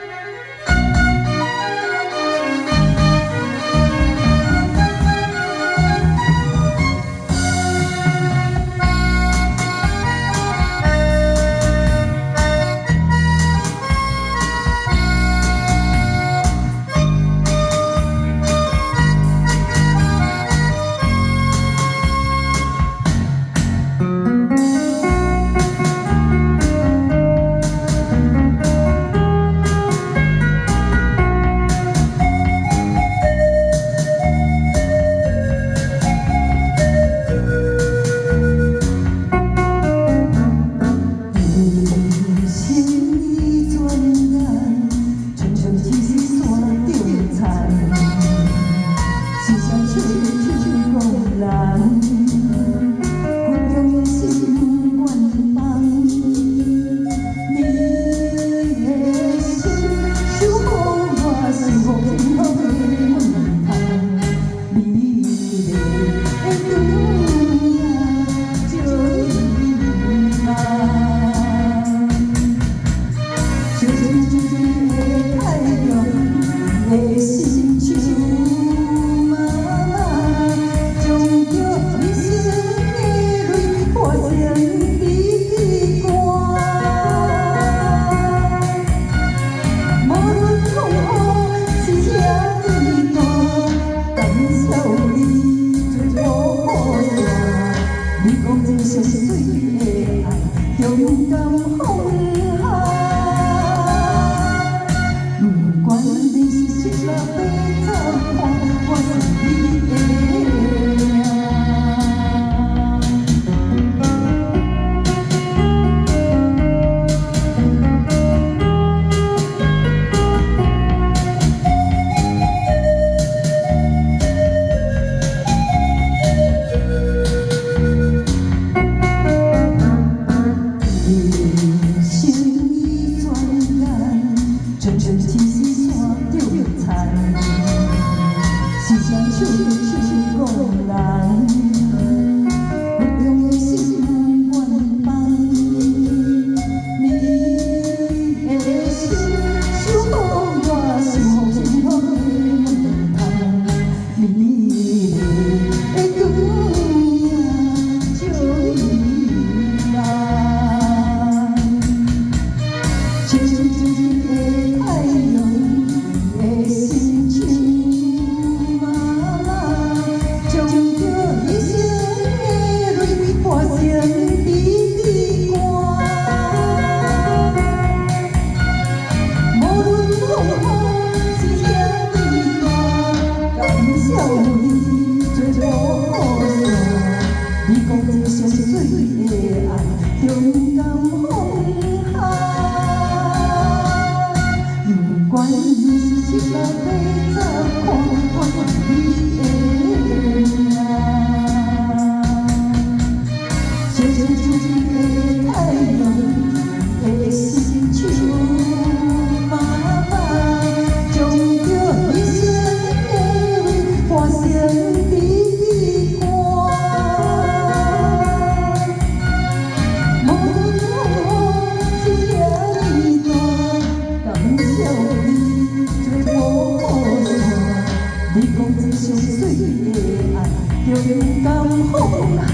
人生已转眼，亲像一丝山中田，是双手手孤人，分中心愿放。你的心守护我幸福幸福的门窗，美丽的光影照伊梦。像一个太陽的心像媽媽，將著一生的淚化成滴滴汗。無論風雨是遐爾大，感謝有你做保護傘。你講這上水的愛，勇敢放下。不管你是七老八十看，我是你的命。人生已轉眼，親像一絲山中田，是雙手手孤人，不用的心願放。你的心守護我幸福幸福的門窗，美麗的光影照伊夢。像一個太陽的心像媽媽，將著一生的淚化成滴滴汗。無論風雨是遐爾大，感謝有你做保護傘。你講這上水的愛，勇敢放下。不管你是七老八十看，我是你的命。像一個太陽的心像媽媽，將著一生的淚化成滴滴汗。無論風雨是遐爾大，感謝有你做保護傘。你講這上水的愛，勇敢放下。